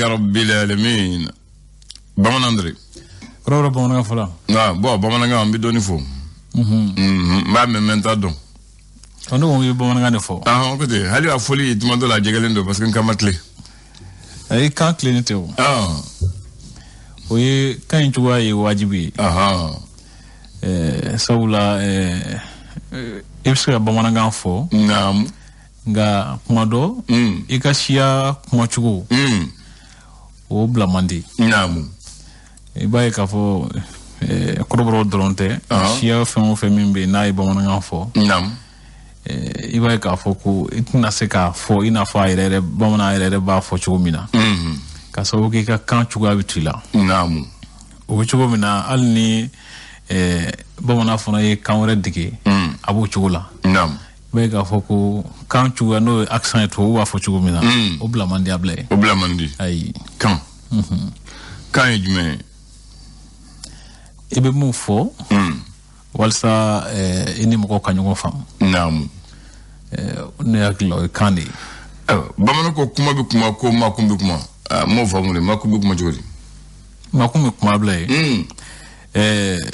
Rabbil alamin. Bamanan Dre. Kɔrɔ bamanankan fɔlɔ. Ah bon, bamanankan an bɛ dɔɔni fɔ. N b'a mɛn mɛ n t'a dɔn. Ɔ, ne ko n bɛ bamanankan de fɔ. Ah, ko ten, hali a fɔli tuma dɔ la a jɛgɛlen don parce que n kan ma tilen. I kan tilennen tɛ o. O ye kan in cogoya ye wajibi ye. Sabula i bɛ se ka bamanankan fɔ. Naamu. Nka kuma dɔ. I ka siya kumacogo. O bila man di. Naamu. I b'a ye k'a fɔ kɔrɔbɔrɔw dɔrɔn tɛ. Siya fɛn o fɛn min bɛ yen n'a ye bamanankan fɔ. Naamu. I b'a ye k'a fɔ ko i tɛna se k'a fɔ i n'a fɔ a yɛrɛ yɛrɛ bamanan yɛrɛ yɛrɛ b'a fɔ cogo min na. Ka sababu kɛ i ka kan cogoya bɛ to i la. Naamu. O bɛ cogo min na hali ni bamanan fana ye kan wɛrɛ dege. A b'o cogo la. Naamu. I b'a ye k'a fɔ ko kan cogoya n'o ye accent ye tubabuw b'a fɔ cogo min na. O bila man di a bila ye. O bila man di. Ayi. Kan. Kan ye jumɛn ye? I bɛ mun fɔ. Walasa i ni mɔgɔw ka ɲɔgɔn faamu. Naamu. Ne hakili la o ye kan de ye. Bamanan ko kuma bɛ kuma ko makun bɛ kuma. N m'o faamu dɛ, makun bɛ kuma cogo di? Makun bɛ kuma bila ye.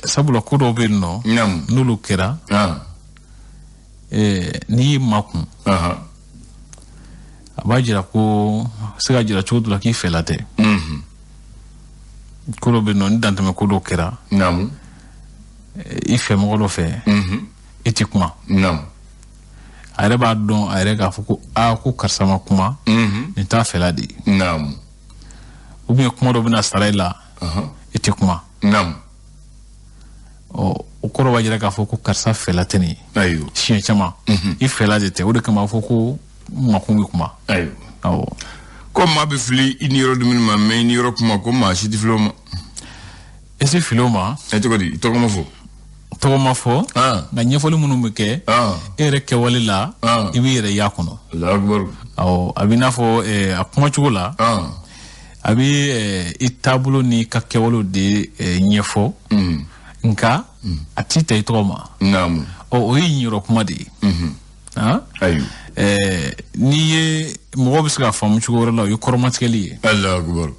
Sabula ko dɔw bɛ yen nɔ. Naamu. N'olu kɛra. N'i y'i makun. A b'a jira ko se ka jira cogo dɔ la k'i fɛla tɛ. Ko dɔ bɛ yen nɔ ni dantɛmɛ ko dɔ kɛra. Naamu. I fɛ mɔgɔ dɔ fɛ. I ti kuma. Naamu. A yɛrɛ b'a dɔn a yɛrɛ k'a fɔ ko aa ko karisa ma kuma. Nin t'a fɛla de ye. Naamu. Ou bien kuma dɔ bɛna sara i la. I ti kuma. Naamu. Ɔ, o kɔrɔ b'a jira k'a fɔ ko karisa fɛla tɛ nin ye. Ayiwa. Siɲɛ caman. I fɛla de tɛ, o de kama a fɔ ko makun bɛ kuma. Ayiwa. Awɔ. Ko maa bɛ fili i niyɔrɔ dumuni ma mɛ i niyɔrɔ kuma ko maa si tɛ fili o ma. I tɛ fili o ma. Ɛ cogo di, i tɔgɔ ma fɔ. Tɔgɔ ma fɔ. Nka ɲɛfɔli minnu bɛ kɛ. E yɛrɛ kɛwale la. I b'i yɛrɛ y'a kɔnɔ. Alahu akibaru. Awɔ, a b'i n'a fɔ a kumacogo la. A bɛ i taabolo n'i ka kɛwalew de ɲɛfɔ. Nka a t'i ta i tɔgɔ ma. Naamu. Ɔ, o ye ɲiyɔrɔ kuma de ye. Ayiwa. N'i ye mɔgɔ bɛ se ka faamu cogo wɛrɛ la, o ye kɔrɔmatigɛli ye. Alahu akibaru.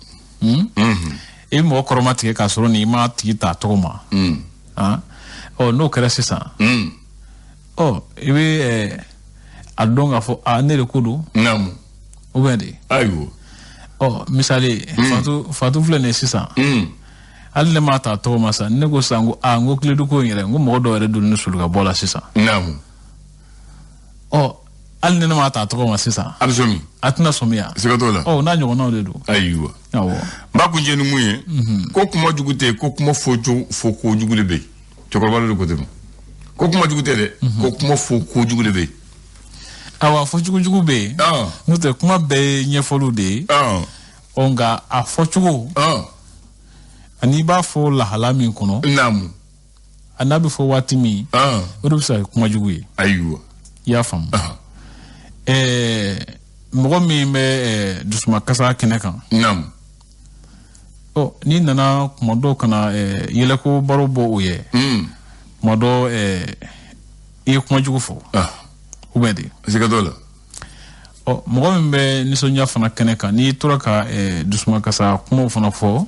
I bɛ mɔgɔ kɔrɔmatigɛ k'a sɔrɔ nin i m'a tigi ta a tɔgɔ ma. Ɔ, n'o kɛra sisan. Ɔ, i bɛ a dɔn k'a fɔ a ne de ko don. Naamu. Ou bien de. Ayiwa. Ɔ, misali. Fatu filɛ nin ye sisan. Hali ne m'a ta a tɔgɔ ma sisan, ne ko sisan ko aa n ko Kiledu ko in yɛrɛ n ko mɔgɔ dɔw yɛrɛ donnen soli ka bɔ la sisan. Naamu. Ɔ, hali ni ne m'a ta a tɔgɔ ma sisan. A bɛ sɔmi. A tɛna sɔmi yan. Siga t'o la. Ɔ, n'a ɲɔgɔnnaw de don. Ayiwa. Awɔ. N b'a kuncɛ ni mun ye. Ko kuma jugu tɛ yen, ko kuma fɔ ko jugu de bɛ yen. Cɛkɔrɔba dɔ de ko ten ma. Ko kuma jugu tɛ dɛ. Ko kuma fɔ ko jugu de bɛ yen. Awa, fɔcogo jugu bɛ yen. N'o tɛ kuma bɛɛ ye ɲɛfɔliw de ye. Ɔ, nka a fɔcogo. Ani i b'a fɔ lahala min kɔnɔ. Naamu. A n'a bɛ fɔ waati min. O de bɛ se ka kɛ kuma jugu ye. Ayiwa. I y'a faamu. Mɔgɔ min bɛ dusumakasa kɛnɛ kan. Naamu. Ɔ, n'i nana kuma dɔw ka na yɛlɛko baro bɔ o ye. Kuma dɔ i ye kuma jugu fɔ. Ou bien de. Siga t'o la. Ɔ, mɔgɔ min bɛ nisɔndiya fana kɛnɛ kan, n'i tora ka dusumakasa kumaw fana fɔ.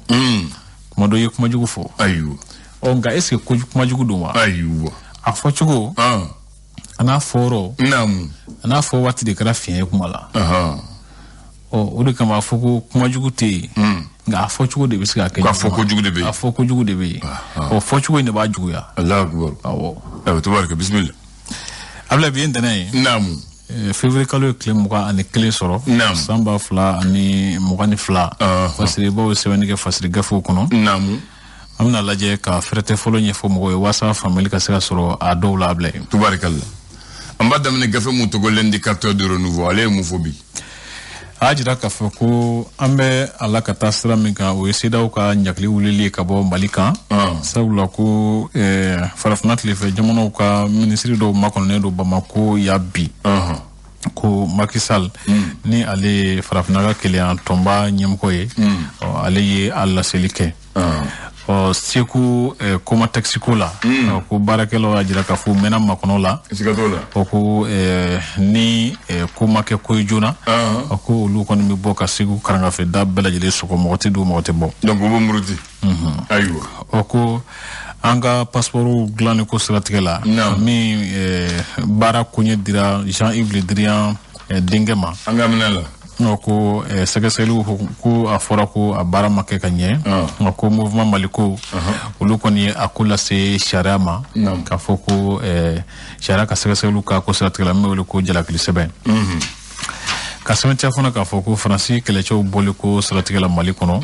Kuma dɔ i ye kuma jugu fɔ. Ayiwa. Ɔ, nka est ce que kuma jugu don wa? Ayiwa. A fɔcogo. A n'a fɔyɔrɔ. Naamu. A n'a fɔ waati de kɛra fiɲɛ ye kuma la. Ɔ, o de kama a fɔ ko kuma jugu tɛ yen. Nka a fɔcogo de bɛ se ka kɛ. K'a fɔ kojugu de bɛ yen. A fɔ kojugu de bɛ yen. Ɔ, fɔcogo in de b'a juguya. Alahu akibaru. Awɔ. Ayiwa, tabarika, bisimila. Abulayi, bi ye ntɛnɛn ye. Naamu. Février kalo ye tile 21 sɔrɔ. Naamu. San 2022. Fasiribaw ye sɛbɛnni kɛ fasiri gafew kɔnɔ. Naamu. An bɛna lajɛ ka fɛrɛtɛ fɔlɔ ɲɛfɔ mɔgɔw ye walasa faamuyali ka se ka sɔrɔ a dɔw la Abulayi. Tubarikala. An b'a daminɛ gafe mun tɔgɔ l'indicateur de renouveau, ale ye mun fɔ bi? A y'a jira k'a fɔ ko an bɛ a la ka taa sira min kan, o ye CEDEAO ka ɲagili wulili ye ka bɔ Mali kan. Sabula ko farafinna tilefɛ jamanaw ka minisiri dɔw makɔnɔnen don Bamako ya bi. Ko Macky Sall ni ale ye farafinna ka kelenya tɔnba ɲɛmɔgɔ ye, ale ye a laseli kɛ. Ɔ Segu Comatex ko la, ko baarakɛlaw y'a jira k'a fɔ u mɛnna makɔnɔ la. Siga t'o la. O ko ni ko ma kɛ ko ye joona, a ko olu kɔni bɛ bɔ ka Segu karangafe da bɛɛ lajɛlen sɔgɔ, mɔgɔ tɛ don, mɔgɔ tɛ bɔ. Donc u bɛ muruti. Ayiwa. O ko an ka passeport dilanni ko siratigɛ la, min baara koɲɛ dira Jean-Yves Le Drian denkɛ ma. An ka minɛ la. Ko sɛgɛsɛgɛliw ko a fɔra ko a baara ma kɛ ka ɲɛ. Nka ko mouvement Maliko, olu kɔni ye a ko lase sariya ma, k'a fɔ ko sariya ka sɛgɛsɛgɛliw ka ko siratigɛ la, min bɛ wele ko jalakili sɛbɛn. Ka sɛbɛntiya fana k'a fɔ ko Faransi kɛlɛcɛw bɔli ko siratigɛ la Mali kɔnɔ,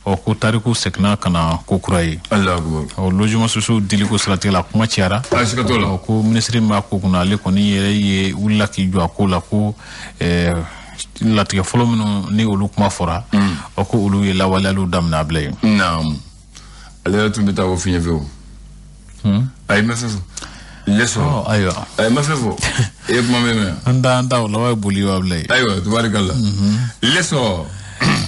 ɔ ko tariku seginna ka na ko kura ye. Ɔ logement sociaux dili ko siratigɛ la, kuma cayara. Ɔ ko minisiri min b'a ko kunna, ale kɔni yɛrɛ ye wulila k'i jɔ a ko la, ko latigɛ fɔlɔ minnu ni olu kuma fɔra, ɔ ko olu ye lawaleyaliw daminɛ a bila yen. Naamu, ale yɛrɛ tun bɛ taa o fiɲɛ fɛ o. Ayi, ma fɛn fɔ. Lesɔrɔ. Ayiwa. Ayi, ma fɛn fɔ. E ye kuma min mɛn. An ta o laban ye boli wa bila yen. Ayiwa, tubarikala. Lesɔrɔ.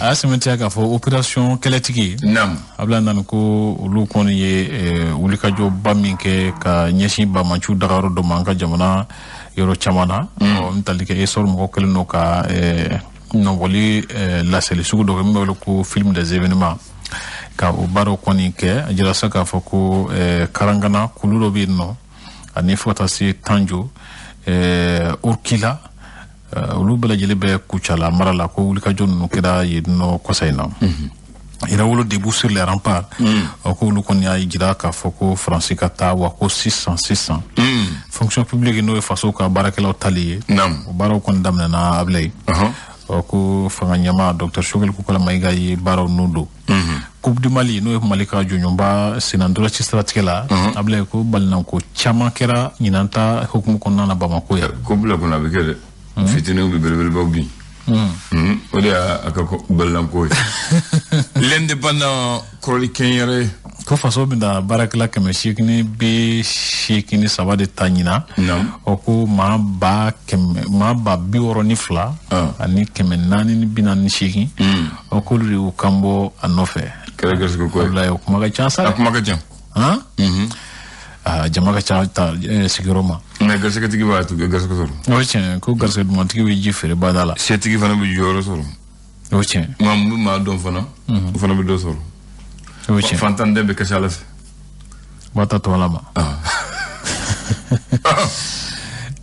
A y'a sɛmɛntiya k'a fɔ opération kɛlɛtigi. Naamu. Abila nani ko olu kɔni ye wulikajɔba min kɛ ka ɲɛsin bamaciw dagayɔrɔ dɔ ma an ka jamana yɔrɔ caman na. Ɔ n tali kɛ essor mɔgɔ kɛlen don ka nɔbɔli laseli sugu dɔ kɛ min bɛ wele ko film des événements, ka o baaraw kɔni kɛ. A jira sa k'a fɔ ko Karangana kulu dɔ bɛ yen nɔ, ani fo ka taa se Tanjo, Urkila, olu bɛɛ lajɛlen bɛ Kucala mara la, ko wulikajɔ ninnu kɛra yen nɔ kɔsa in na. Yɛrɛwolo debout sur les remparts, ɔ ko olu kɔni y'a jira k'a fɔ ko Faransi ka taa, wa ko sisan sisan fonction publique, n'o ye faso ka baarakɛlaw tali ye, o baaraw kɔni daminɛna a bila yen. Ɔ ko fanga ɲɛmaa Dr Choguel Kokalla Maïga ye baaraw nun don. Coupe du Mali, n'o ye Mali ka jɔnjɔnba sennantolaci siratigɛ la, a bila yen, ko balinako caman kɛra ɲinan ta hukumu kɔnɔna na Bamako yan. Ko bila kɔnɔ a bɛ kɛ dɛ. Fitininw bɛ belebelebaw bin. O de y'a ka balinako ye. L'Indépendant kɔrɔli kɛnyɛrɛ. Ko faso bɛna baarakɛla 883 de ta ɲinan. O ko maa 100 000, maa 62,448. O k'olu de y'u kan bɔ a nɔfɛ. Kɛra garisigɛ ko ye. Walayi, o kuma ka ca sa. A kuma ka ca. Han? Aa, jama ka ca ta sigiyɔrɔ ma. Mɛ garisigɛtigi b'a to garisigɛ sɔrɔ. O ye tiɲɛ, ko garisigɛ dumantigi bɛ ji feere bada la. Setigi fana bɛ jɔyɔrɔ sɔrɔ. O ye tiɲɛ. Nka mun bɛ maa dɔn fana, o fana bɛ dɔ sɔrɔ. O ye tiɲɛ. Fantanden bɛ kasi ala fɛ. B'a ta tɔ la ma.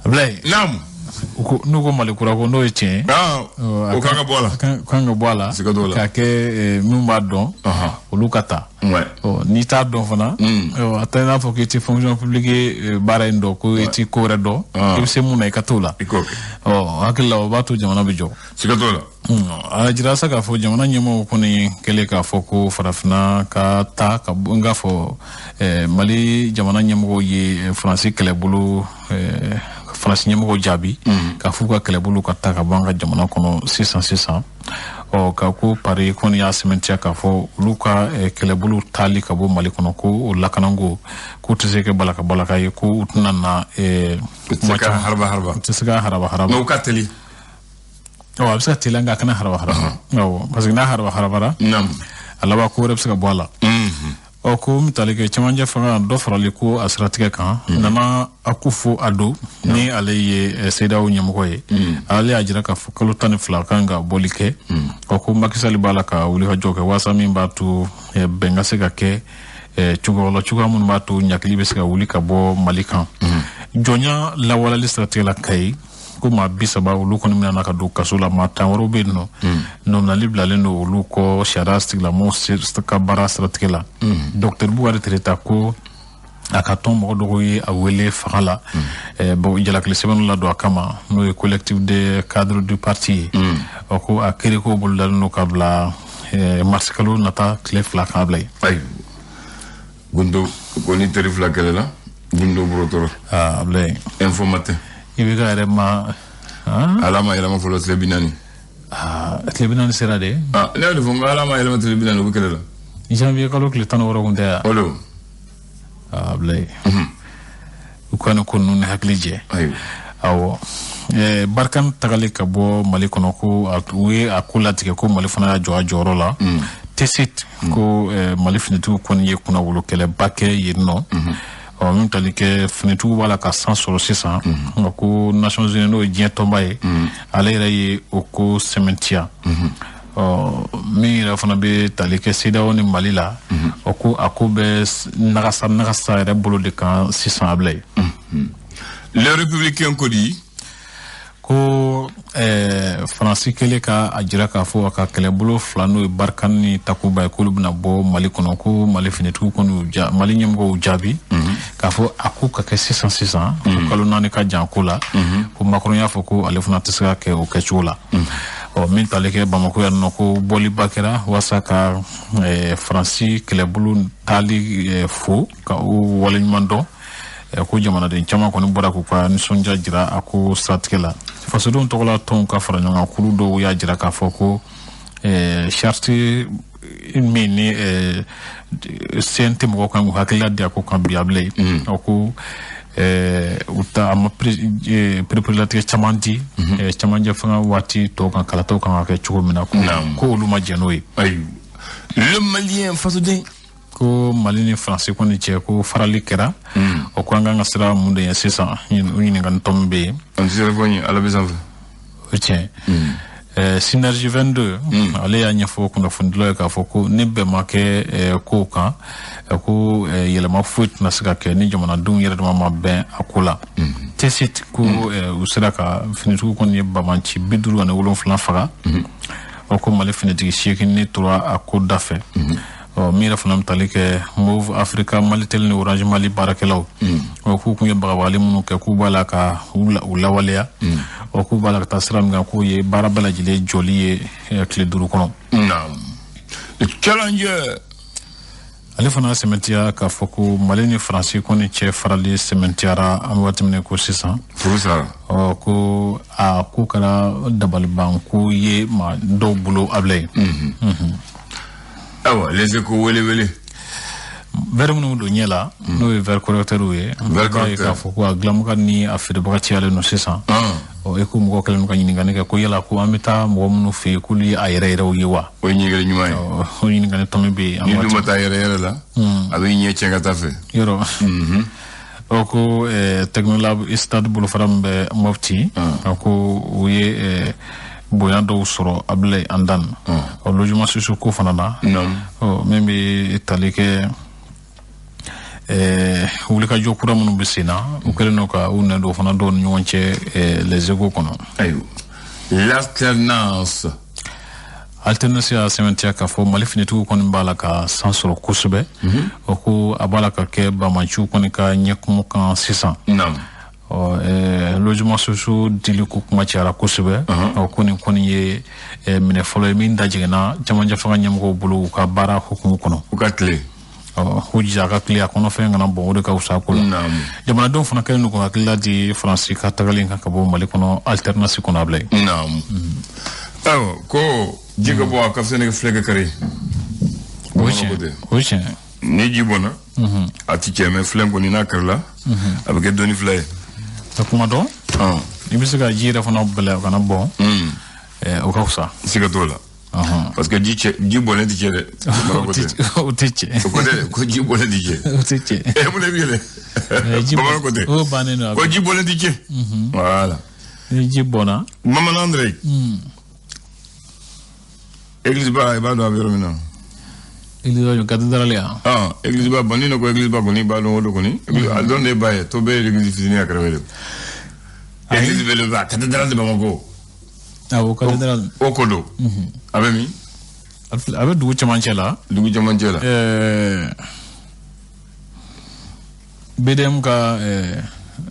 Abulayi. Naamu. N'u ko Mali kura ko n'o ye tiɲɛ ye. O kan ka bɔ a la. Kan ka bɔ a la. Siga t'o la. K'a kɛ minnu b'a dɔn, olu ka ta. N'i t'a dɔn fana, a tɛ i n'a fɔ k'i tɛ fonction publique baara in dɔn, ko i tɛ ko wɛrɛ dɔn. I bɛ se mun na, i ka t'o la. I k'o kɛ. Ɔ hakili la o b'a to jamana bɛ jɔ. Siga t'o la. A jira sa k'a fɔ jamana ɲɛmɔgɔw kɔni kɛlen k'a fɔ ko farafinna ka taa ka bɔ, n k'a fɔ Mali jamana ɲɛmɔgɔw ye Faransi kɛlɛbolo, Faransi ɲɛmɔgɔw jaabi k'a f'u ka kɛlɛbolo ka taa ka bɔ an ka jamana kɔnɔ sisan sisan. Ɔ ka ko Paris kɔni y'a sɛmɛntiya k'a fɔ olu ka kɛlɛbolo taali ka bɔ Mali kɔnɔ, ko o lakanako k'u tɛ se kɛ balaka balaka ye, ko u tɛna na. U tɛ se ka haraba haraba. U tɛ se ka haraba haraba. Mɛ u ka teli. Ɔ a bɛ se ka teliya, nka a kana haraba haraba. Awɔ, parce que n'a haraba harabara, a laban ko wɛrɛ bɛ se ka bɔ a la. Ɔ ko n tali kɛ cɛmancɛ fanga dɔ farali ko a siratigɛ kan, Nana Akufo-Addo, ni ale ye CEDEAO ɲɛmɔgɔ ye, ale y'a jira k'a fɔ kalo 12 kan ka bɔli kɛ. Ɔ ko Macky Sall b'a la ka wulikajɔ kɛ walasa min b'a to bɛn ka se ka kɛ cogoya la, cogoya minnu b'a to ɲakili bɛ se ka wuli ka bɔ Mali kan. Jɔnya lawalali siratigɛ la Kayi, ko maa 30 olu kɔni minɛna ka don kaso la, maa 10 wɛrɛw bɛ yen nɔ, nɔminali bilalen don olu kɔ sariya tigilamɔgɔw ka baara siratigɛ la. Docteur Bukari Tereta ko a ka tɔn mɔgɔ dɔw ye a wele fanga la, bon jalakili sɛbɛnw ladon a kama, n'o ye collectif des cadres du parti ye. Ɔ ko a kiiriko bolodalen don ka bila mars kalo nata tile 2 kan bila yen. Ayiwa, gundo ko ni teri fila kɛlɛla, gundo borotɔrɔ. Aa, Abulayi. Info Matin. I bɛ ka yɛrɛ ma. Ala ma yɛlɛma fɔlɔ tile 40. Tile 40 sera de. Ne y'o de fɔ, n ko ala ma yɛlɛma tile 40, u bɛ kɛlɛ la. Janvier kalo tile 16 kun tɛ yan. O don. Abulayi. U ka nin ko ninnu ni hakili jɛ. Ayiwa. Awɔ. Barkhane tagali ka bɔ Mali kɔnɔ, ko u ye a ko latigɛ, ko Mali fana y'a jɔ a jɔyɔrɔ la. Tessit ko Mali finitigiw kɔni ye kunnawolo kɛlɛba kɛ yen nɔ. Ɔ min tali kɛ finitigiw b'a la ka san sɔrɔ sisan, nka ko Nations Unies n'o ye diɲɛ tɔnba ye, ale yɛrɛ ye o ko sɛmɛntiya. Ɔ min yɛrɛ fana bɛ tali kɛ CEDEAO ni Mali la, o ko a ko bɛ nagasa nagasa yɛrɛ bolo de kan sisan a bila yen. Le Républicain ko di? Ko Faransi kɛlen ka a jira k'a fɔ a ka kɛlɛbolo fila n'o ye Barkhane ni Takuba ye k'olu bɛna bɔ Mali kɔnɔ, ko Mali finitigiw kɔni y'u Mali ɲɛmɔgɔw jaabi k'a fɔ a ko ka kɛ sisan sisan, ko kalo 4 ka jan ko la, ko Macron y'a fɔ ko ale fana tɛ se ka kɛ o kɛcogo la. Ɔ min tali kɛ Bamako yan nɔ, ko bɔliba kɛra walasa ka Faransi kɛlɛbolo taali fo ka o waleɲuman dɔn. Ko jamanaden caman kɔni bɔra k'u ka nisɔndiya jira a ko siratigɛ la. Fasodenw tɔgɔla tɔnw ka fara ɲɔgɔn kan kulu dɔw y'a jira k'a fɔ ko charte min ni CNT mɔgɔw kan k'u hakilila di a ko kan bi a bila yen, o ko u ta a ma pereperelatigɛ caman di camancɛ fanga waati tɔw kan kalataw kan ka kɛ cogo min na, ko olu ma jɛn n'o ye. Le Malien fasoden ko Mali ni Faransi kɔni cɛ ko farali kɛra, o ko an kan ka sira mun de ye sisan, o ɲininkali tɔ min bɛ yen. An tɛ sira fɔ n ye, Ala bɛ sanfɛ. O tiɲɛ. Synergie 22 ale y'a ɲɛfɔ kunnafonidilaw ye k'a fɔ ko ni bɛn ma kɛ kow kan, ko yɛlɛma foyi tɛna se ka kɛ ni jamanadenw yɛrɛ dama ma bɛn a ko la. Tessit ko u sera ka finitigiw kɔni ye bamanci 57 faga, o ko Mali finitigi 8 ni tora a ko da fɛ. Ɔ min yɛrɛ fana bɛ tali kɛ Move Africa Malitel ni Orange Mali baarakɛlaw, ɔ k'u kun ye bagabagali minnu kɛ k'u b'a la ka u lawaleya, ɔ k'u b'a la ka taa sira min kan k'o ye baara bɛɛ lajɛlen jɔli ye tile 5 kɔnɔ. Naam. Challenger ale fana sɛmɛntiya k'a fɔ ko Mali ni Faransi kɔni cɛ farali sɛmɛntiyara an bɛ waati min na ko sisan. Furu sara. Ɔ ko a ko kɛra dabalibanko ye maa dɔw bolo a bila yen. Awa Les Échos wele wele. Verre minnu don ɲɛ la n'o ye verre correcteur ye, b'a ye k'a fɔ ko a dilanbaga ni a feerebaga cayalen don sisan. Ɔ e ko mɔgɔw kɛlen don ka ɲininkali kɛ ko yala ko an bɛ taa mɔgɔ minnu fɛ yen k'olu ye a yɛrɛ yɛrɛw ye wa? O ye ɲininkali ɲuman ye. O ɲininkali tɔ min bɛ yen. Ni dun ma taa yɛrɛ yɛrɛ la, a bɛ ɲɛ tiɲɛ ka taa fɛ. Yɔrɔ. O ko Technolab stade bolofara min bɛ Mopti, a ko u ye bonya dɔw sɔrɔ Ablaye Andan. Ɔ logement sociaux ko fana na. Ɔ min bɛ tali kɛ wulikajɔ kura minnu bɛ sen na, u kɛlen don ka u nɛ don fana dɔw ni ɲɔgɔn cɛ Les Échos kɔnɔ. Ayiwa. L'alternance. Alternance y'a sɛmɛntiya k'a fɔ Mali finitigiw kɔni b'a la ka san sɔrɔ kosɛbɛ. O ko a b'a la ka kɛ bamanciw kɔni ka ɲɛkumu kan sisan. Ɔ logement sociaux dili ko kuma cayara kosɛbɛ. Ɔ ko nin kɔni ye minɛ fɔlɔ ye min dajiginna camancɛ fanga ɲɛmɔgɔw bolo u ka baara hukumu kɔnɔ. U ka tile. Ɔ ko jija a ka tile a kɔnɔfɛn kana bɔn, o de ka fisa ko la. Jamanadenw fana kɛlen don k'u hakilila di Faransi ka tagali kan ka bɔ Mali kɔnɔ alternance kɔnɔ a bila yen. Ayiwa ko ji ka bɔ a ka fisa ni filɛ ka kari. O tiɲɛ o tiɲɛ. Ni ji bɔnna a ti cɛ, mɛ filɛ kɔni n'a karila a bɛ kɛ dɔɔni fila ye. A kuma dɔn i bɛ se ka ji yɛrɛ fana bɛlɛ a kana bɔn, o ka fisa. Siga t'o la. Parce que ji bɔnnen tɛ cɛ dɛ. O tɛ cɛ. O ko tɛ ko ji bɔnnen tɛ cɛ. O tɛ cɛ. Mun de bɛ yɛlɛ? Bamanan ko tɛ. O bannen don. Ko ji bɔnnen tɛ cɛ. Voilà. Ni ji bɔnna. Maman André. Église ba i b'a dɔn a bɛ yɔrɔ min na. Église ba cathédrale yan. Église ba bon ni ne ko église ba kɔni i b'a dɔn o de kɔni. A dɔn de ba ye to bɛɛ ye église fitinin a kɛrɛfɛ de. Église belebeleba cathédrale de Bamako. Awɔ cathédrale. O ko don. A bɛ min? A bɛ dugu camancɛ la. Dugu camancɛ la. BDM ka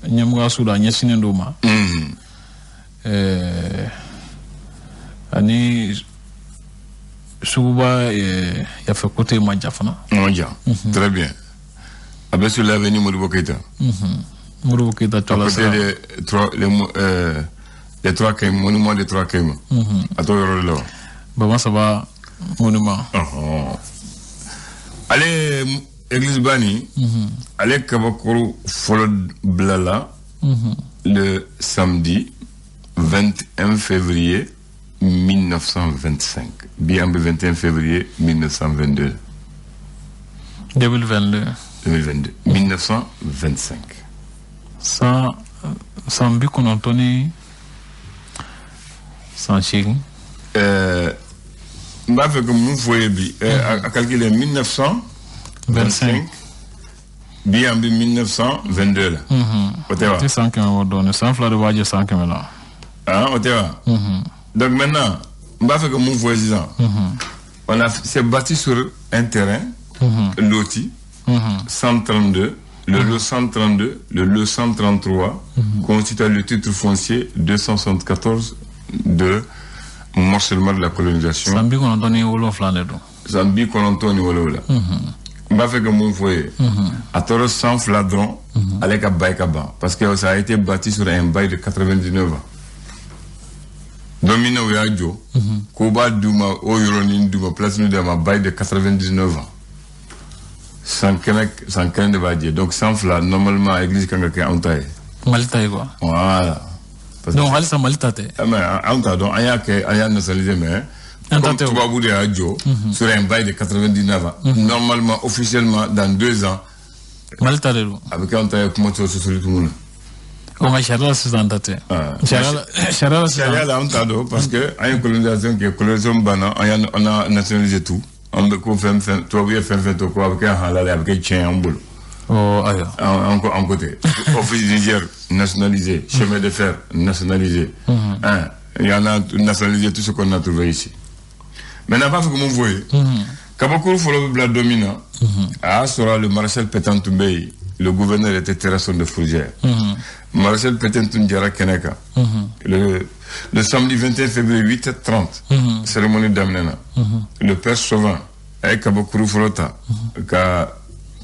ɲɛmɔgɔyaso la a ɲɛsinnen don o ma. Ani suguba yafɛ côté ma jan fana. Ma jan. Très bien. A bɛ sur l'avenue Modibo Keïta. Modibo Keïta tɔla sira. À côté des les trois Kɛmɛ, monument des trois Kɛmɛ. A t'o yɔrɔ de la wa? Bama Saba monument. Ale église ba nin, ale kabakuru fɔlɔ bilala le samedi 21 février 1925. Bi an bɛ 21 février 1922. 2022. 2022. 1925. San 98 ni san 8. N b'a fɛ ka mun fɔ ye bi, a calculé 1925. Bi an bɛ 1922 la. O tɛ wa? Tɛ san 100 bɔ dɔɔnin, san 2 de b'a jɛ san 100 la. Ah, o tɛ wa? Donc maintenant, n b'a fɛ ka mun fɔ ye sisan. On a s'est bâti sur un terrain loti 132, le lot 132, le lot 133, constitue le titre foncier 274 de morcellement de la colonisation. San 97 de don. San 97. N b'a fɛ ka mun fɔ ye, a tora san 2 dɔrɔn, ale ka bail ka ban, parce que ça a été bâti sur un bail de 99 ans. Don min na u y'a jɔ, k'u b'a d'u ma, o yɔrɔnin d'u ma, place d'u ma, bail de 99 ans. San 100, san 100 de b'a jɛ, donc san 2 normalement église kan ka kɛ anw ta ye. Mali ta ye quoi. Voilà. Donc halisa Mali ta tɛ. Mais anw t'a dɔn, an y'a kɛ, an y'a nationalisé, mais comme tubabu de y'a jɔ sur un bail de 99 ans, normalement officiellement dans 2 ans. Mali ta de don. A bɛ kɛ anw ta ye, kuma tɛ sosoli tugun na. O nka sariya la sisan ta tɛ. Sariya la sisan. Sariya la anw t'a dɔn, parce que an ye colonisation kɛ, colonisation banna, an a nationalisé tout. An bɛ ko fɛn fɛn tubabu ye fɛn fɛn to ko a bɛ kɛ halala ye, a bɛ kɛ tiɲɛ an bolo. Oh, ayiwa. An ko tɛ. Office du Niger nationalisé, chemin de fer nationalisé. Hein, il y en a nationalisé tout ce qu'on a trouvé ici. Maintenant, b'a fɛ ka mun fɔ ye. Kabakuru fɔlɔ bɛ bila don min na, a y'a sɔrɔ le maréchal Pétain tun bɛ yen, le gouverneur était Terrasson de Fougères. Maréchal Pétain tun jara kɛnɛ kan. Le samedi 21 février 8h30, cérémonie daminɛna. Le père Sauvin a ye kabakuru fɔlɔ ta ka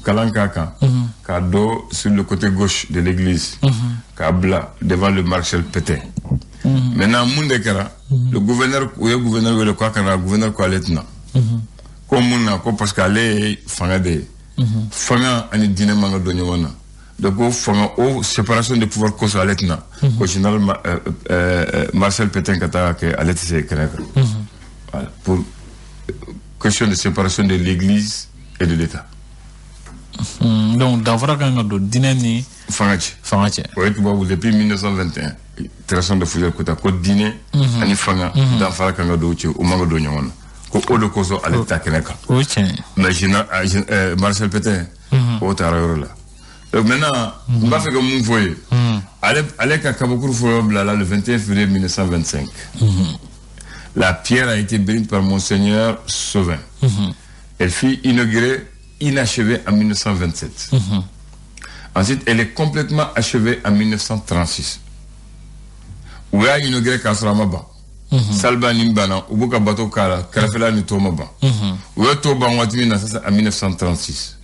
kalan k'a kan, k'a don sur le côté gauche de l'église, k'a bila devant le maréchal Pétain. Maintenant, mun de kɛra, le gouverneur, u ye gouverneur wele k'a ka na, gouverneur ko ale tɛna. Ko mun na? Ko parce que ale ye fanga de ye. Fanga ani diinɛ man ka don ɲɔgɔn na. Donc o fanga, o séparation de pouvoir kosɔn ale tɛna. Ko général Marcel Pétain ka taa kɛ, ale tɛ se kɛnɛ kan. Voilà, pour question de séparation de l'église et de l'État. Donc danfara kan ka don diinɛ ni fanga cɛ. Fanga cɛ. O ye tubabu depuis 1921, Terrasson de Fougères ko ta ko diinɛ ani fanga danfara kan ka don cɛ, o man ka don ɲɔgɔn na. Ko o de kosɔn ale tɛ taa kɛnɛ kan. O ye tiɲɛ ye. Mais général Marcel Pétain, o taara yɔrɔ la. Donc maintenant, n b'a fɛ ka mun fɔ ye. Ale ka kabakuru fɔlɔ bila la le 21 février 1925. La pierre a été bénie par Monseigneur Sauvin. Elle fut inaugurée inachevée en 1927. Ensuite, elle est complètement achevée en 1936. U y'a inauguré k'a sɔrɔ a ma ban. Saliba ni banna, u b'u ka bateau k'a la, kɛrɛfɛla ni tɔ ma ban. U ye tɔ ban waati min na, ça c'est en 1936.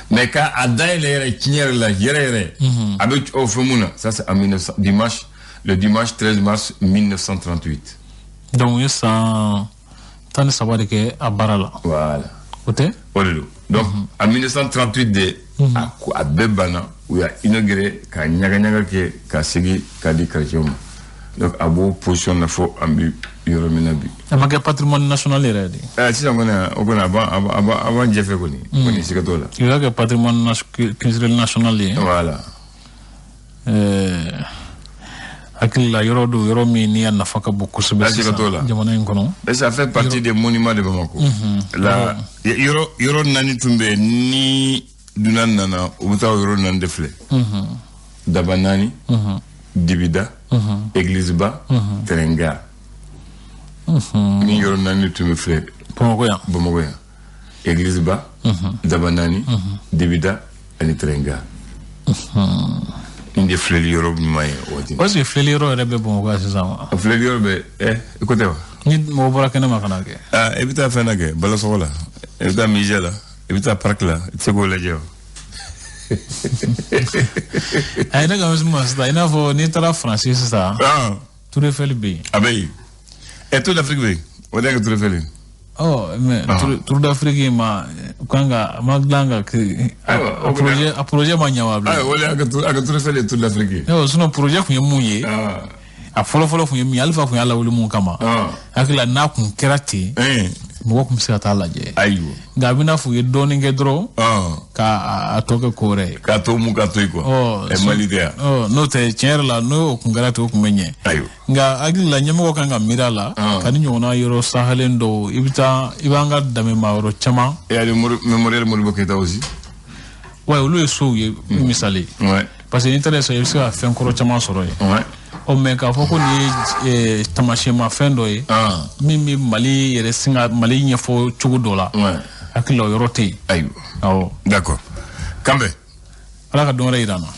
Mais k'a dayɛlɛ yɛrɛ tiɲɛ yɛrɛ la yɛrɛ yɛrɛ, a bɛ o fɛn mun na, ça c'est en 1900, dimanche, le dimanche 13 mars 1938. Donc u ye san 13 de kɛ a baara la. Voilà. O tɛ? O de don. Donc en 1938 de a bɛɛ banna, u y'a inauguré ka ɲaga ɲaga kɛ ka segin k'a di chrétien ma. Donc a b'o position na fo an bɛ yɔrɔ min na bi. A ma kɛ patrimoine national yɛrɛ de. Sisan kɔni, o kɔni a b'an jɛfɛ kɔni. Kɔni siga t'o la. U y'a kɛ patrimoine culturel national ye. Voilà. Hakili la yɔrɔ don, yɔrɔ min ni a nafa ka bon kosɛbɛ sisan jamana in kɔnɔ. Et ça fait partie des monuments de Bamako. La yɔrɔ naani tun bɛ yen, ni dunan nana, u bɛ taa o yɔrɔ naani de filɛ. Daba naani, Dibida, église ba, train gare. Ni yɔrɔ naani tun bɛ filɛ. Bamakɔ yan. Bamakɔ yan. Église ba, Daba naani, Dibida ani train gare. Nin de filɛli yɔrɔ ɲuman ye o waati. Est-ce que filɛli yɔrɔ yɛrɛ bɛ Bamakɔ yan sisan wa? Filɛli yɔrɔ bɛ i ko tɛ wa? Ni mɔgɔ bɔra kɛnɛ ma ka na kɛ. Aa, i bɛ taa fɛn na kɛ, Balasɔgɔ la, i bɛ taa musée la, i bɛ taa parc la, i tɛ se k'o lajɛ o. A ye ne ka ma sisan, i n'a fɔ n'i taara Faransi sisan. Tour Eiffel bɛ yen. A bɛ yen. Tour d'Afrique bɛ yen. O de y'a kɛ Tour Eiffel ye. Ɔ mais Tour d'Afrique ma kan ka a ma dilan ka a projet ma ɲɛ wa bilen. Ayiwa, o de y'a kɛ Tour Eiffel ye Tour d'Afrique ye. Sinon projet tun ye mun ye? A fɔlɔfɔlɔ kun ye min ye, Alifa kun y'a lawuli mun kama, hakili la n'a kun kɛra ten, mɔgɔ kun bɛ se ka taa lajɛ. Ayiwa. Nka a bɛna fɔ u ye dɔɔnin kɛ dɔrɔn k'a tɔ kɛ ko wɛrɛ ye. K'a to mun ka to yen quoi. Mali tɛ yan. N'o tɛ, tiɲɛ yɛrɛ la, n'o kun kɛra ten, o kun bɛ ɲɛ. Ayiwa. Nka hakili la ɲɛmɔgɔ kan ka miiri a la ka ni ɲɔgɔnna yɔrɔ sahalen dɔw, i bɛ taa i b'an ka danbema yɔrɔ caman. Et il y a le mémorial Modibo Keïta aussi. Ouais, olu ye sow ye misali. Parce que n'i taara yen, i bɛ se ka fɛn kɔrɔ caman sɔrɔ yen. Ɔ, mais k'a fɔ ko nin ye taamasiyɛnmafɛn dɔ ye min bɛ Mali yɛrɛ sin ka Mali ɲɛfɔ cogo dɔ la, hakili la o yɔrɔ tɛ yen. Ayiwa. Awɔ. D'accord. Kanbɛ. Ala ka don wɛrɛ yira an na.